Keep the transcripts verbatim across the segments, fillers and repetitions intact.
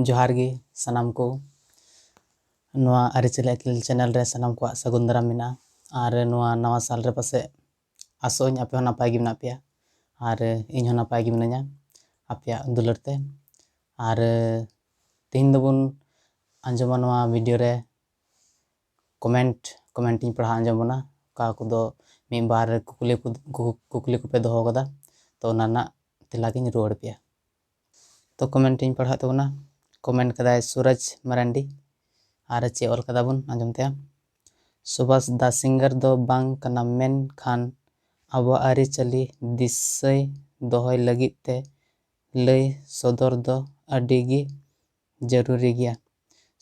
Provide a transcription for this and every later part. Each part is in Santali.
ᱡᱚᱦᱟᱨ ᱜᱮ ᱥᱟᱱᱟᱢ ᱠᱚ᱾ ᱱᱚᱣᱟ ᱟᱹᱨᱤᱪᱟᱹᱞᱤ ᱟᱹᱠᱤᱞ ᱪᱮᱱᱮᱞ ᱨᱮ ᱥᱟᱱᱟᱢ ᱠᱚᱣᱟᱜ ᱥᱟᱹᱜᱩᱱ ᱫᱟᱨᱟᱢ ᱢᱮᱱᱟᱜᱼᱟ᱾ ᱟᱨ ᱱᱚᱣᱟ ᱱᱟᱣᱟ ᱥᱟᱞ ᱨᱮ ᱯᱟᱥᱮᱡ ᱟᱥᱚᱜ ᱟᱹᱧ ᱟᱯᱮ ᱦᱚᱸ ᱱᱟᱯᱟᱭ ᱜᱮ ᱢᱮᱱᱟᱜ ᱯᱮᱭᱟ, ᱟᱨ ᱤᱧ ᱦᱚᱸ ᱱᱟᱯᱟᱭ ᱜᱮ ᱢᱤᱱᱟᱹᱧᱟ ᱟᱯᱮᱭᱟᱜ ᱫᱩᱞᱟᱹᱲ ᱛᱮ᱾ ᱟᱨ ᱛᱮᱦᱮᱧ ᱫᱚᱵᱚᱱ ᱟᱸᱡᱚᱢᱟ ᱱᱚᱣᱟ ᱵᱷᱤᱰᱤᱭᱳ ᱨᱮ ᱠᱚᱢᱮᱱᱴ, ᱠᱚᱢᱮᱱᱴ ᱤᱧ ᱯᱟᱲᱦᱟᱣ ᱟᱸᱡᱚᱢ ᱵᱚᱱᱟ, ᱚᱠᱟ ᱠᱚᱫᱚ ᱢᱤᱫ ᱵᱟᱨ ᱠᱩᱠᱞᱤ ᱠᱚ, ᱠᱩ-, ᱠᱩᱠᱞᱤ ᱠᱚᱯᱮ ᱫᱚᱦᱚ ᱠᱟᱫᱟ, ᱛᱚ ᱚᱱᱟ ᱨᱮᱱᱟᱜ ᱛᱮᱞᱟ ᱜᱤᱧ ᱨᱩᱣᱟᱹᱲ ᱯᱮᱭᱟ᱾ ᱛᱚ ᱠᱚᱢᱮᱱᱴ ᱤᱧ ᱯᱟᱲᱦᱟᱣᱮᱫ ᱛᱟᱵᱚᱱᱟ᱾ ᱠᱚᱢᱮᱱᱴ ᱠᱟᱫᱟᱭ ᱥᱩᱨᱟᱡᱽ ᱢᱟᱨᱟᱱᱰᱤ, ᱟᱨ ᱪᱮᱫ ᱚᱞ ᱠᱟᱫᱟ ᱵᱚᱱ ᱟᱸᱡᱚᱢ ᱛᱟᱭᱟ᱾ ᱥᱩᱵᱷᱟᱥ ᱫᱟ ᱥᱤᱝᱜᱟᱨ ᱫᱚ ᱵᱟᱝ ᱠᱟᱱᱟ, ᱢᱮᱱᱠᱷᱟᱱ ᱟᱵᱚᱣᱟᱜ ᱟᱹᱨᱤᱪᱟᱹᱞᱤ ᱫᱤᱥᱟᱹᱭ ᱫᱚᱦᱚᱭ ᱞᱟᱹᱜᱤᱫ ᱛᱮ ᱞᱟᱹᱭ ᱥᱚᱫᱚᱨ ᱫᱚ ᱟᱹᱰᱤ ᱜᱮ ᱡᱟᱹᱨᱩᱨᱤ ᱜᱮᱭᱟ᱾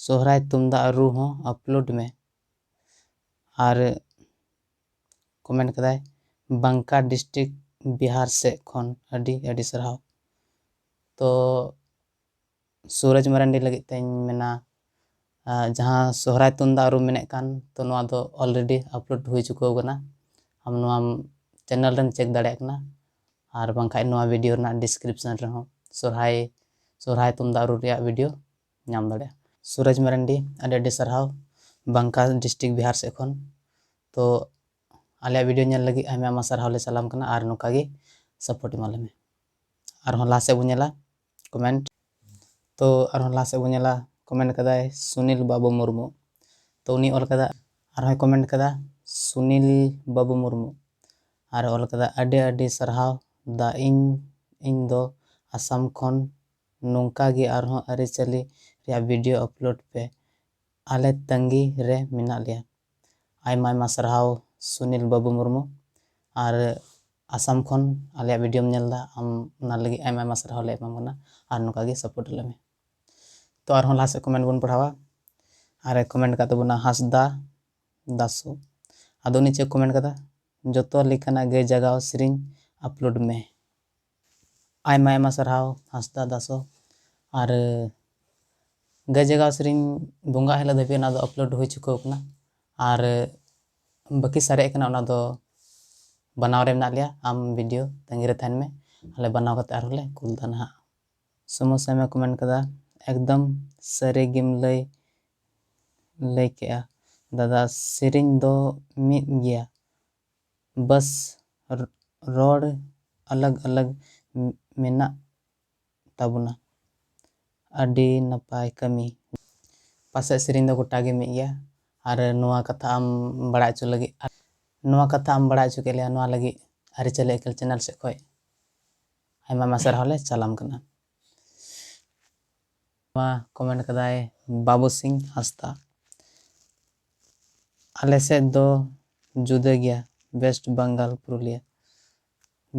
ᱥᱚᱦᱨᱟᱭ ᱛᱩᱢᱫᱟᱜ ᱨᱩ ᱦᱚᱸ ᱟᱯᱞᱳᱰ ᱢᱮ᱾ ᱟᱨ ᱠᱚᱢᱮᱱᱴ ᱠᱟᱫᱟᱭ, ᱵᱟᱝᱠᱟ ᱰᱤᱥᱴᱨᱤᱠᱴ, ᱵᱤᱦᱟᱨ ᱥᱮᱫ ᱠᱷᱚᱱ ᱟᱹᱰᱤ ᱟᱹᱰᱤ ᱥᱟᱨᱦᱟᱣ᱾ ᱛᱚ ᱥᱩᱨᱟᱡᱽ ᱢᱟᱨᱟᱱᱰᱤ ᱞᱟᱹᱜᱤᱫ ᱛᱮᱧ ᱢᱮᱱᱟ, ᱟᱨ ᱡᱟᱦᱟᱸ ᱥᱚᱦᱨᱟᱭ ᱛᱩᱢᱫᱟᱜ ᱨᱩ ᱢᱮᱱᱮᱫ ᱠᱟᱱ, ᱛᱚ ᱱᱚᱣᱟ ᱫᱚ ᱚᱞᱨᱮᱰᱤ ᱟᱯᱞᱳᱰ ᱦᱩᱭ ᱪᱩᱠᱟᱹᱣ ᱠᱟᱱᱟ᱾ ᱟᱢ ᱱᱚᱣᱟ ᱪᱮᱱᱮᱞ ᱨᱮᱢ ᱪᱮᱠ ᱫᱟᱲᱮᱭᱟᱜ ᱠᱟᱱᱟ, ᱟᱨ ᱵᱟᱝᱠᱷᱟᱡ ᱱᱚᱣᱟ ᱵᱷᱤᱰᱤᱭᱳ ᱨᱮᱱᱟᱜ ᱰᱤᱥᱠᱨᱤᱯᱥᱚᱱ ᱨᱮᱦᱚᱸ ᱥᱚᱦᱨᱟᱭ, ᱥᱚᱦᱨᱟᱭ ᱛᱩᱢᱫᱟᱜ ᱨᱩ ᱨᱮᱭᱟᱜ ᱵᱷᱤᱰᱤᱭᱳ ᱧᱟᱢ ᱫᱟᱲᱮᱭᱟᱜᱼᱟ᱾ ᱥᱩᱨᱟᱡᱽ ᱢᱟᱨᱟᱱᱰᱤ, ᱟᱹᱰᱤ ᱟᱹᱰᱤ ᱥᱟᱨᱦᱟᱣ, ᱵᱟᱝᱠᱟ ᱰᱤᱥᱴᱨᱤᱠᱴ, ᱵᱤᱦᱟᱨ ᱥᱮᱫ ᱠᱷᱚᱱ᱾ ᱛᱚ ᱟᱞᱮᱭᱟᱜ ᱵᱷᱤᱰᱤᱭᱳ ᱧᱮᱞ ᱞᱟᱹᱜᱤᱫ ᱟᱭᱢᱟ ᱟᱭᱢᱟ ᱥᱟᱨᱦᱟᱣ ᱞᱮ ᱪᱟᱞᱟᱢ ᱠᱟᱱᱟ, ᱟᱨ ᱱᱚᱝᱠᱟ ᱜᱮ ᱥᱟᱯᱳᱨᱴ ᱮᱢᱟ ᱞᱮ ᱢᱮ᱾ ᱟᱨᱦᱚᱸ ᱞᱟᱦᱟ ᱥᱮᱫ ᱵᱚᱱ ᱧᱮᱞᱟ ᱠᱚᱢᱮᱱᱴ᱾ ᱛᱚ ᱟᱨᱦᱚᱸ ᱞᱟᱦᱟ ᱥᱮᱫ ᱵᱚᱱ ᱧᱮᱞᱟ, ᱠᱚᱢᱮᱱᱴ ᱠᱟᱫᱟᱭ ᱥᱩᱱᱤᱞ ᱵᱟᱹᱵᱩ ᱢᱩᱨᱢᱩ᱾ ᱛᱚ ᱩᱱᱤ ᱚᱞ ᱠᱟᱫᱟ, ᱟᱨᱦᱚᱸᱭ ᱠᱚᱢᱮᱱᱴ ᱠᱟᱫᱟ ᱥᱩᱱᱤᱞ ᱵᱟᱹᱵᱩ ᱢᱩᱨᱢᱩ, ᱟᱨ ᱚᱞ ᱠᱟᱫᱟ, ᱟᱹᱰᱤ ᱟᱹᱰᱤ ᱥᱟᱨᱦᱟᱣ ᱫᱟ, ᱤᱧ, ᱤᱧ ᱫᱚ ᱟᱥᱟᱢ ᱠᱷᱚᱱ, ᱱᱚᱝᱠᱟ ᱜᱮ ᱟᱨᱦᱚᱸ ᱟᱹᱨᱤᱪᱟᱹᱞᱤ ᱨᱮᱭᱟᱜ ᱵᱷᱤᱰᱤᱭᱳ ᱟᱯᱞᱳᱰ ᱯᱮ, ᱟᱞᱮ ᱛᱟᱺᱜᱤ ᱨᱮ ᱢᱮᱱᱟᱜ ᱞᱮᱭᱟ᱾ ᱟᱭᱢᱟ ᱟᱭᱢᱟ ᱥᱟᱨᱦᱟᱣ ᱥᱩᱱᱤᱞ ᱵᱟᱹᱵᱩ ᱢᱩᱨᱢᱩ, ᱟᱨ ᱟᱥᱟᱢ ᱠᱷᱚᱱ ᱟᱞᱮᱭᱟᱜ ᱵᱷᱤᱰᱤᱭᱳᱢ ᱧᱮᱞ ᱮᱫᱟ, ᱟᱢ ᱚᱱᱟ ᱞᱟᱹᱜᱤᱫ ᱟᱭᱢᱟ ᱟᱭᱢᱟ ᱥᱟᱨᱦᱟᱣ ᱞᱮ ᱮᱢᱟᱢ ᱠᱟᱱᱟ, ᱟᱨ ᱱᱚᱝᱠᱟ ᱜᱮ ᱥᱟᱯᱳᱨᱴ ᱞᱮ ᱢᱮ᱾ ᱛᱚ ᱟᱨᱦᱚᱸ ᱞᱟᱦᱟ ᱥᱮᱫ ᱠᱚᱢᱮᱱᱴ ᱵᱚᱱ ᱯᱟᱲᱦᱟᱣᱟ᱾ ᱟᱨᱮ ᱠᱚᱢᱮᱱᱴ ᱟᱠᱟᱫ ᱛᱟᱵᱚᱱᱟ ᱦᱟᱸᱥᱫᱟ ᱫᱟᱥᱳ᱾ ᱟᱫᱚ ᱩᱱᱤ ᱪᱮᱫ ᱠᱚᱢᱮᱱᱴ ᱠᱟᱫᱟ? ᱡᱚᱛᱚ ᱞᱮᱠᱟᱱᱟᱜ ᱜᱟᱹᱭ ᱡᱟᱜᱟᱣ ᱥᱮᱨᱮᱧ ᱟᱯᱞᱳᱰ ᱢᱮ᱾ ᱟᱭᱢᱟ ᱟᱭᱢᱟ ᱥᱟᱨᱦᱟᱣ ᱦᱟᱸᱥᱫᱟ ᱫᱟᱥᱳ᱾ ᱟᱨ ᱜᱟᱹᱭ ᱡᱟᱜᱟᱣ ᱥᱮᱨᱮᱧ ᱵᱚᱸᱜᱟ ᱦᱤᱞᱳᱜ ᱫᱷᱟᱹᱵᱤᱡ ᱚᱱᱟ ᱫᱚ ᱟᱯᱞᱳᱰ ᱦᱩᱭ ᱪᱩᱠᱟᱹᱣ ᱠᱟᱱᱟ᱾ ᱟᱨ ᱵᱟᱹᱠᱤ ᱥᱟᱨᱮᱡ ᱠᱟᱱᱟ, ᱚᱱᱟ ᱫᱚ ᱵᱮᱱᱟᱣ ᱨᱮ ᱢᱮᱱᱟᱜ ᱞᱮᱭᱟ᱾ ᱟᱢ ᱵᱷᱤᱰᱤᱭᱳ ᱛᱟᱺᱜᱤ ᱨᱮ ᱛᱟᱦᱮᱱ ᱢᱮ, ᱟᱞᱮ ᱵᱮᱱᱟᱣ ᱠᱟᱛᱮ ᱟᱨᱦᱚᱸ ᱞᱮ ᱠᱩᱞ ᱫᱟ ᱱᱟᱦᱟᱜ᱾ ᱥᱩᱢᱩ ᱥᱮᱢᱮ ᱠᱚᱢᱮᱱᱴ ᱠᱟᱫᱟ, ᱮᱠᱫᱚᱢ ᱥᱟᱹᱨᱤ ᱜᱮᱢ ᱞᱟᱹᱭ ᱞᱟᱹᱭ ᱠᱮᱜᱼᱟ ᱫᱟᱫᱟ᱾ ᱥᱮᱨᱮᱧ ᱫᱚ ᱢᱤᱫ ᱜᱮᱭᱟ, ᱵᱟᱥ ᱨ- ᱨᱚᱲ ᱟᱞᱟᱜᱽ ᱟᱞᱟᱜᱽ ᱢᱮᱱᱟᱜ ᱛᱟᱵᱚᱱᱟ᱾ ᱟᱹᱰᱤ ᱱᱟᱯᱟᱭ ᱠᱟᱹᱢᱤ᱾ ᱯᱟᱥᱮᱡ ᱥᱮᱨᱮᱧ ᱫᱚ ᱜᱚᱴᱟ ᱜᱮ ᱢᱤᱫ ᱜᱮᱭᱟ᱾ ᱟᱨ ᱱᱚᱣᱟ ᱠᱟᱛᱷᱟ ᱟᱢ ᱵᱟᱲᱟᱭ ᱦᱚᱪᱚ ᱞᱟᱹᱜᱤᱫ, ᱱᱚᱣᱟ ᱠᱟᱛᱷᱟ ᱟᱢ ᱵᱟᱲᱟᱭ ᱦᱚᱪᱚ ᱠᱮᱫ ᱞᱮᱭᱟ, ᱱᱚᱣᱟ ᱞᱟᱹᱜᱤᱫ ᱟᱹᱨᱤᱪᱟᱹᱞᱤ ᱟᱹᱠᱤᱞ ᱪᱮᱱᱮᱞ ᱥᱮᱫ ᱠᱷᱚᱱ ᱟᱭᱢᱟ ᱟᱭᱢᱟ ᱥᱟᱨᱦᱟᱣ ᱞᱮ ᱪᱟᱞᱟᱢ ᱠᱟᱱᱟ᱾ ᱱᱚᱣᱟ ᱠᱚᱢᱮᱱᱴ ᱠᱟᱫᱟᱭ ᱵᱟᱵᱩ ᱥᱤᱝ ᱦᱟᱸᱥᱫᱟ᱾ ᱟᱞᱮ ᱥᱮᱫ ᱫᱚ ᱡᱩᱫᱟᱹ ᱜᱮᱭᱟ, ᱳᱭᱮᱥᱴ ᱵᱮᱝᱜᱚᱞ ᱯᱩᱨᱩᱞᱤᱭᱟᱹ᱾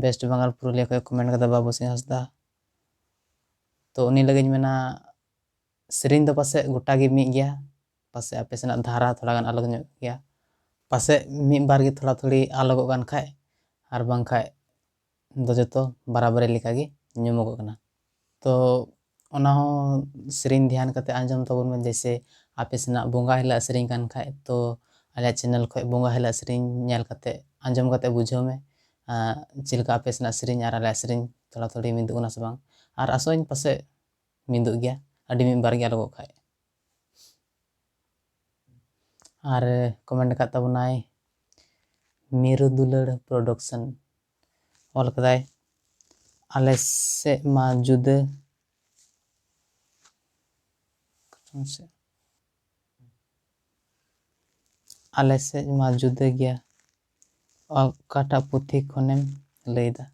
ᱳᱭᱮᱥᱴ ᱵᱮᱝᱜᱚᱞ ᱯᱩᱨᱩᱞᱤᱭᱟᱹ ᱠᱷᱚᱱ ᱠᱚᱢᱮᱱᱴ ᱠᱟᱫᱟ ᱵᱟᱵᱩ ᱥᱤᱝ ᱦᱟᱸᱥᱫᱟ᱾ ᱛᱚ ᱩᱱᱤ ᱞᱟᱹᱜᱤᱫ ᱤᱧ ᱢᱮᱱᱟ, ᱥᱮᱨᱮᱧ ᱫᱚ ᱯᱟᱥᱮᱡ ᱜᱚᱴᱟ ᱜᱮ ᱢᱤᱫ ᱜᱮᱭᱟ, ᱯᱟᱥᱮᱡ ᱟᱯᱮ ᱥᱮᱱᱟᱜ ᱫᱷᱟᱨᱟ ᱛᱷᱚᱲᱟ ᱜᱟᱱ ᱟᱞᱟᱜᱽ ᱧᱚᱜ ᱜᱮᱭᱟ, ᱯᱟᱥᱮᱡ ᱢᱤᱫ ᱵᱟᱨ ᱜᱮ ᱛᱷᱚᱲᱟ ᱛᱷᱩᱲᱤ ᱟᱞᱟᱜᱚᱜ ᱠᱟᱱ ᱠᱷᱟᱡ, ᱟᱨ ᱵᱟᱝᱠᱷᱟᱡ ᱫᱚ ᱡᱚᱛᱚ ᱵᱟᱨᱟᱵᱟᱨᱤ ᱞᱮᱠᱟᱜᱮ ᱧᱩᱢᱚᱜᱚᱜ ᱠᱟᱱᱟ᱾ ᱛᱚ ᱚᱱᱟ ᱦᱚᱸ ᱥᱮᱨᱮᱧ ᱫᱷᱮᱭᱟᱱ ᱠᱟᱛᱮ ᱟᱸᱡᱚᱢ ᱛᱟᱵᱚᱱ ᱢᱮ᱾ ᱡᱮᱭᱥᱮ ᱟᱯᱮ ᱥᱮᱱᱟᱜ ᱵᱚᱸᱜᱟ ᱦᱤᱞᱳᱜ ᱥᱮᱨᱮᱧ ᱠᱟᱱ ᱠᱷᱟᱡ, ᱛᱚ ᱟᱞᱮᱭᱟᱜ ᱪᱮᱱᱮᱞ ᱠᱷᱚᱡ ᱵᱚᱸᱜᱟ ᱦᱤᱞᱳᱜ ᱥᱮᱨᱮᱧ ᱧᱮᱞ ᱠᱟᱛᱮ, ᱟᱸᱡᱚᱢ ᱠᱟᱛᱮ ᱵᱩᱡᱷᱟᱹᱣ ᱢᱮ, ᱟᱸ, ᱪᱮᱫ ᱞᱮᱠᱟ ᱟᱯᱮ ᱥᱮᱱᱟᱜ ᱥᱮᱨᱮᱧ ᱟᱨ ᱟᱞᱮᱭᱟᱜ ᱥᱮᱨᱮᱧ ᱛᱷᱚᱲᱟ ᱛᱷᱚᱲᱤ ᱢᱤᱫᱚᱜ ᱠᱟᱱᱟ ᱥᱮ ᱵᱟᱝ᱾ ᱟᱨ ᱟᱥᱚᱜ ᱟᱹᱧ ᱯᱟᱥᱮᱡ ᱢᱤᱫᱚᱜ ᱜᱮᱭᱟ, ᱟᱹᱰᱤ ᱢᱤᱫ ᱵᱟᱨ ᱜᱮ ᱟᱞᱚᱜᱚᱜ ᱠᱷᱟᱡ᱾ ᱟᱨ ᱠᱚᱢᱮᱱᱴ ᱟᱠᱟᱫ ᱛᱟᱵᱚᱱᱟᱭ ᱢᱤᱨᱩ ᱫᱩᱞᱟᱹᱲ ᱯᱨᱚᱰᱟᱠᱥᱚᱱ, ᱚᱞ ᱠᱟᱫᱟᱭ, ᱟᱞᱮ ᱥᱮᱫ ᱢᱟ ᱡᱩᱫᱟᱹ, ᱟᱞᱮ ᱥᱮᱫ ᱢᱟ ᱡᱩᱫᱟᱹ ᱜᱮᱭᱟ᱾ ᱚᱠᱟᱴᱟᱜ ᱯᱩᱛᱷᱤ ᱠᱷᱚᱱᱮᱢ ᱞᱟᱹᱭᱫᱟ?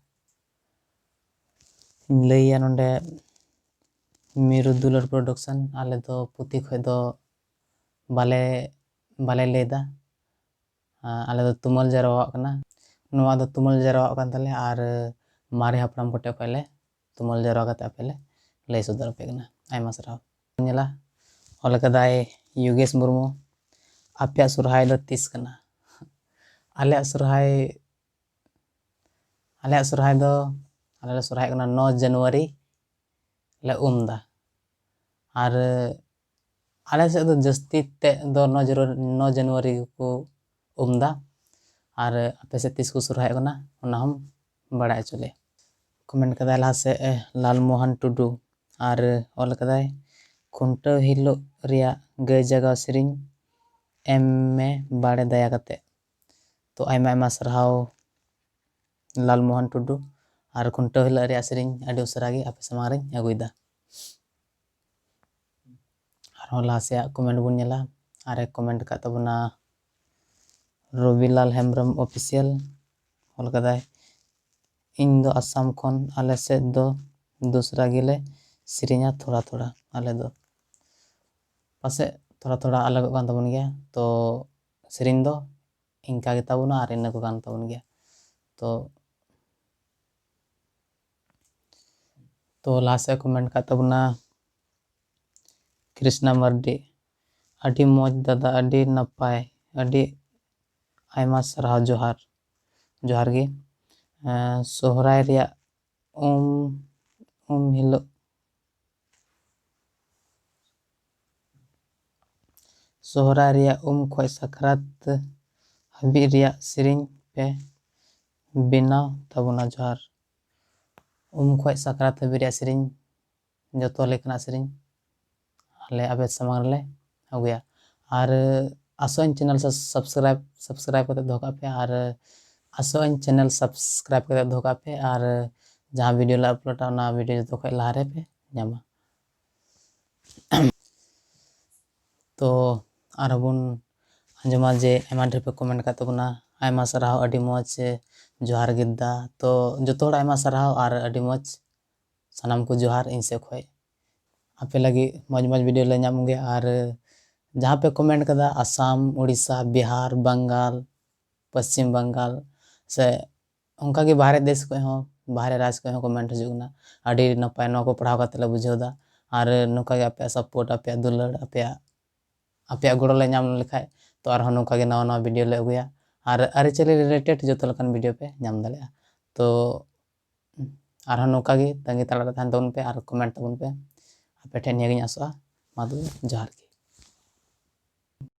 ᱤᱧ ᱞᱟᱹᱭᱟ ᱱᱚᱰᱮ ᱢᱤᱨᱩ ᱫᱩᱞᱟᱹᱲ ᱯᱨᱚᱰᱟᱠᱥᱚᱱ, ᱟᱞᱮ ᱫᱚ ᱯᱩᱛᱷᱤ ᱠᱷᱚᱡ ᱫᱚ ᱵᱟᱞᱮ, ᱵᱟᱞᱮ ᱞᱟᱹᱭᱫᱟ᱾ ᱟᱸ, ᱟᱞᱮ ᱫᱚ ᱛᱩᱢᱟᱹᱞ ᱡᱟᱨᱣᱟᱜ ᱠᱟᱱᱟ᱾ ᱱᱚᱣᱟ ᱫᱚ ᱛᱩᱢᱟᱹᱞ ᱡᱟᱨᱣᱟᱜ ᱠᱟᱱ ᱛᱟᱞᱮᱭᱟ ᱟᱨ ᱢᱟᱨᱮ ᱦᱟᱯᱲᱟᱢ ᱠᱚᱴᱷᱮᱡ ᱠᱷᱚᱡ ᱞᱮ ᱛᱩᱢᱟᱹᱞ ᱡᱟᱨᱣᱟ ᱠᱟᱛᱮ ᱟᱯᱮ ᱞᱮ ᱞᱟᱹᱭ ᱥᱚᱫᱚᱨ ᱟᱯᱮ ᱠᱟᱱᱟ᱾ ᱟᱭᱢᱟ ᱥᱟᱨᱦᱟᱣ᱾ ᱧᱮᱞᱟ, ᱚᱞ ᱠᱟᱫᱟᱭ ᱭᱳᱜᱮᱥ ᱢᱩᱨᱢᱩ, ᱟᱯᱮᱭᱟᱜ ᱥᱚᱨᱦᱟᱭ ᱫᱚ ᱛᱤᱥ ᱠᱟᱱᱟ? ᱟᱞᱮᱭᱟᱜ ᱥᱚᱨᱦᱟᱭ, ᱟᱞᱮᱭᱟᱜ ᱥᱚᱨᱦᱟᱭ ᱫᱚ, ᱟᱞᱮ ᱞᱮ ᱥᱚᱨᱦᱟᱭᱚᱜ ᱠᱟᱱᱟ ᱱᱚ ᱡᱟᱱᱩᱣᱟᱨᱤ ᱞᱮ ᱩᱢ ᱫᱟ᱾ ᱟᱨ ᱟᱞᱮ ᱥᱮᱫ ᱫᱚ ᱡᱟᱹᱥᱛᱤ ᱛᱮᱫ ᱫᱚ ᱱᱚ ᱡᱟᱱᱩᱣᱟᱨᱤ, ᱱᱚ ᱡᱟᱱᱩᱣᱟᱨᱤ ᱜᱮᱠᱚ ᱩᱢ ᱫᱟ᱾ ᱟᱨ ᱟᱯᱮ ᱥᱮᱫ ᱛᱤᱥ ᱠᱚ ᱥᱚᱨᱦᱟᱭᱚᱜ ᱠᱟᱱᱟ, ᱚᱱᱟ ᱦᱚᱸᱢ ᱵᱟᱲᱟᱭ ᱦᱚᱪᱚ ᱞᱮᱭᱟ᱾ ᱠᱚᱢᱮᱱᱴ ᱠᱟᱫᱟᱭ ᱞᱟᱦᱟ ᱥᱮᱫ, ᱮ, ᱞᱟᱞᱢᱳᱦᱚᱱ ᱴᱩᱰᱩ ᱟᱨ ᱚᱞ ᱠᱟᱫᱟᱭ, ᱠᱷᱩᱱᱴᱟᱹᱣ ᱦᱤᱞᱳᱜ ᱨᱮᱭᱟᱜ ᱜᱟᱹᱭ ᱡᱟᱜᱟᱣ ᱥᱮᱨᱮᱧ ᱮᱢ ᱢᱮ ᱵᱟᱲᱮ ᱫᱟᱭᱟ ᱠᱟᱛᱮ᱾ ᱛᱚ ᱟᱭᱢᱟ ᱟᱭᱢᱟ ᱥᱟᱨᱦᱟᱣ ᱞᱟᱞᱢᱳᱦᱚᱱ ᱴᱩᱰᱩ, ᱟᱨ ᱠᱷᱩᱱᱴᱟᱹᱣ ᱦᱤᱞᱳᱜ ᱨᱮᱭᱟᱜ ᱥᱮᱨᱮᱧ ᱟᱹᱰᱤ ᱩᱥᱟᱹᱨᱟ ᱜᱮ ᱟᱯᱮ ᱥᱟᱢᱟᱝ ᱨᱤᱧ ᱟᱹᱜᱩᱭᱮᱫᱟ᱾ ᱟᱨᱦᱚᱸ ᱞᱟᱦᱟ ᱥᱮᱭᱟᱜ ᱠᱚᱢᱮᱱᱴ ᱵᱚᱱ ᱧᱮᱞᱟ᱾ ᱟᱨᱮ ᱠᱚᱢᱮᱱᱴ ᱟᱠᱟᱫ ᱛᱟᱵᱚᱱᱟ ᱨᱚᱵᱤᱞᱟᱞ ᱦᱮᱢᱵᱨᱚᱢ ᱚᱯᱷᱤᱥᱤᱭᱟᱞ ᱚᱞ ᱠᱟᱫᱟᱭ, "ᱤᱧ ᱫᱚ ᱟᱥᱟᱢ ᱠᱷᱚᱱ, ᱟᱞᱮ ᱥᱮᱫ ᱫᱚ ᱫᱩᱥᱨᱟ ᱜᱮᱞᱮ ᱥᱮᱨᱮᱧᱟ ᱛᱷᱚᱲᱟ ᱛᱷᱚᱲᱟ ᱟᱞᱮ ᱫᱚ᱾" ᱯᱟᱥᱮᱡ ᱛᱷᱚᱲᱟ ᱛᱷᱚᱲᱟ ᱟᱞᱟᱜᱚᱜ ᱠᱟᱱ ᱛᱟᱵᱚᱱ ᱜᱮᱭᱟ᱾ ᱛᱚ ᱥᱮᱨᱮᱧ ᱫᱚ ᱤᱱᱠᱟ ᱜᱮ ᱛᱟᱵᱚᱱᱟ ᱟᱨ ᱤᱱᱟᱹ ᱠᱚ ᱠᱟᱱ ᱛᱟᱵᱚᱱ ᱜᱮᱭᱟ᱾ ᱛᱚ, ᱛᱚ ᱞᱟᱦᱟ ᱥᱮᱫ ᱠᱚᱢᱮᱱᱴ ᱠᱟᱜ ᱛᱟᱵᱚᱱᱟ ᱠᱨᱤᱥᱱᱟ ᱢᱟᱨᱰᱤ, "ᱟᱹᱰᱤ ᱢᱚᱡᱽ ᱫᱟᱫᱟ, ᱟᱹᱰᱤ ᱱᱟᱯᱟᱭ, ᱟᱹᱰᱤ ᱟᱭᱢᱟ ᱥᱟᱨᱦᱟᱣ, ᱡᱚᱦᱟᱨ, ᱡᱚᱦᱟᱨ ᱜᱮ᱾ ᱮᱸ, ᱥᱚᱦᱨᱟᱭ ᱨᱮᱭᱟᱜ ᱩᱢ, ᱩᱢ ᱦᱤᱞᱳᱜ, ᱥᱚᱦᱨᱟᱭ ᱨᱮᱭᱟᱜ ᱩᱢ ᱠᱷᱚᱡ ᱥᱟᱠᱨᱟᱛ ᱦᱟᱹᱵᱤᱡ ᱨᱮᱭᱟᱜ ᱥᱮᱨᱮᱧ ᱯᱮ ᱵᱮᱱᱟᱣ ᱛᱟᱵᱚᱱᱟ, ᱡᱚᱦᱟᱨ᱾" ᱩᱢ ᱠᱷᱚᱡ ᱥᱟᱠᱨᱟᱛ ᱦᱟᱹᱵᱤᱡ ᱨᱮᱭᱟᱜ ᱥᱮᱨᱮᱧ, ᱡᱚᱛᱚ ᱞᱮᱠᱟᱱᱟᱜ ᱥᱮᱨᱮᱧ ᱟᱞᱮ ᱟᱯᱮ ᱥᱟᱢᱟᱝ ᱨᱮᱞᱮ ᱟᱹᱜᱩᱭᱟ᱾ ᱟᱨ ᱟᱥᱚᱜ ᱟᱹᱧ ᱪᱮᱱᱮᱞ ᱥᱟᱵᱥᱠᱨᱟᱭᱤᱵ, ᱥᱟᱵᱥᱠᱨᱟᱭᱤᱵ ᱠᱟᱛᱮ ᱫᱚᱦᱚ ᱠᱟᱜ ᱯᱮ, ᱟᱨ ᱟᱥᱚᱜ ᱟᱹᱧ ᱪᱮᱱᱮᱞ ᱥᱟᱵᱥᱠᱨᱟᱭᱤᱵ ᱠᱟᱛᱮ ᱫᱚᱦᱚ ᱠᱟᱜ ᱯᱮ, ᱟᱨ ᱡᱟᱦᱟᱸ ᱵᱷᱤᱰᱤᱭᱳ ᱞᱮ ᱟᱯᱞᱳᱰᱟ ᱚᱱᱟ ᱵᱷᱤᱰᱤᱭᱳ ᱡᱚᱛᱚ ᱠᱷᱚᱡ ᱞᱟᱦᱟ ᱨᱮ ᱯᱮ ᱧᱟᱢᱟ᱾ ᱛᱚ ᱟᱨᱦᱚᱸ ᱵᱚᱱ ᱟᱸᱡᱚᱢᱟ ᱡᱮ ᱟᱭᱢᱟ ᱰᱷᱮᱨ ᱯᱮ ᱠᱚᱢᱮᱱᱴ ᱟᱠᱟᱫ ᱛᱟᱵᱚᱱᱟ, ᱟᱭᱢᱟ ᱥᱟᱨᱦᱟᱣ, ᱟᱹᱰᱤ ᱢᱚᱡᱽ, ᱡᱚᱦᱟᱨ ᱜᱮ ᱫᱟ᱾ ᱛᱚ ᱡᱚᱛᱚ ᱦᱚᱲ ᱟᱭᱢᱟ ᱥᱟᱨᱦᱟᱣ ᱟᱨ ᱟᱹᱰᱤ ᱢᱚᱡᱽ, ᱥᱟᱱᱟᱢ ᱠᱚ ᱡᱚᱦᱟᱨ ᱤᱧ ᱥᱮᱫ ᱠᱷᱚᱡ᱾ ᱟᱯᱮ ᱞᱟᱹᱜᱤᱫ ᱢᱚᱡᱽ ᱢᱚᱡᱽ ᱵᱷᱤᱰᱤᱭᱳ ᱞᱮ ᱧᱟᱢ ᱜᱮᱭᱟ᱾ ᱟᱨ ᱡᱟᱦᱟᱸ ᱯᱮ ᱠᱚᱢᱮᱱᱴ ᱠᱟᱫᱟ, ᱟᱥᱟᱢ, ᱩᱲᱤᱥᱥᱟ, ᱵᱤᱦᱟᱨ, ᱵᱟᱝᱜᱟᱞ, ᱯᱚᱥᱪᱤᱢ ᱵᱟᱝᱜᱟᱞ, ᱥᱮ ᱚᱱᱠᱟᱜᱮ ᱵᱟᱦᱨᱮ ᱫᱮᱥ ᱠᱷᱚᱡ ᱦᱚᱸ, ᱵᱟᱦᱨᱮ ᱨᱟᱡᱽ ᱠᱷᱚᱡ ᱦᱚᱸ ᱠᱚᱢᱮᱱᱴ ᱦᱤᱡᱩᱜ ᱠᱟᱱᱟ᱾ ᱟᱹᱰᱤ ᱱᱟᱯᱟᱭ, ᱱᱚᱣᱟ ᱠᱚ ᱯᱟᱲᱦᱟᱣ ᱠᱟᱛᱮ ᱞᱮ ᱵᱩᱡᱷᱟᱹᱣ ᱮᱫᱟ᱾ ᱟᱨ ᱱᱚᱝᱠᱟ ᱜᱮ ᱟᱯᱮᱭᱟᱜ ᱥᱟᱯᱳᱨᱴ, ᱟᱯᱮᱭᱟᱜ ᱫᱩᱞᱟᱹᱲ, ᱟᱯᱮᱭᱟᱜ, ᱟᱯᱮᱭᱟᱜ ᱜᱚᱲᱚ ᱞᱮ ᱧᱟᱢ ᱞᱮᱠᱷᱟᱡ, ᱛᱚ ᱟᱨᱦᱚᱸ ᱱᱚᱝᱠᱟ ᱜᱮ ᱱᱟᱣᱟ ᱱᱟᱣᱟ ᱵᱷᱤᱰᱤᱭᱳ ᱞᱮ ᱟᱹᱜᱩᱭᱟ᱾ ᱟᱨ ᱟᱹᱨᱤᱪᱟᱹᱞᱤ ᱨᱤᱞᱮᱴᱮᱰ ᱡᱚᱛᱚ ᱞᱮᱠᱟᱱ ᱵᱷᱤᱰᱤᱭᱳ ᱯᱮ ᱧᱟᱢ ᱫᱟᱲᱮᱭᱟᱜᱼᱟ᱾ ᱛᱚ ᱟᱨᱦᱚᱸ ᱱᱚᱝᱠᱟ ᱜᱮ ᱛᱟᱺᱜᱤ ᱛᱟᱲᱟᱜ ᱨᱮ ᱛᱟᱦᱮᱱ ᱛᱟᱵᱚᱱ ᱯᱮ ᱟᱨ ᱠᱚᱢᱮᱱᱴ ᱛᱟᱵᱚᱱ ᱯᱮ᱾ ᱟᱯᱮ ᱴᱷᱮᱱ ᱱᱤᱭᱟᱹ ᱜᱤᱧ ᱟᱥᱚᱜᱼᱟ᱾ ᱢᱟ ᱛᱚᱵᱮ, ᱡᱚᱦᱟᱨ ᱜᱮ᱾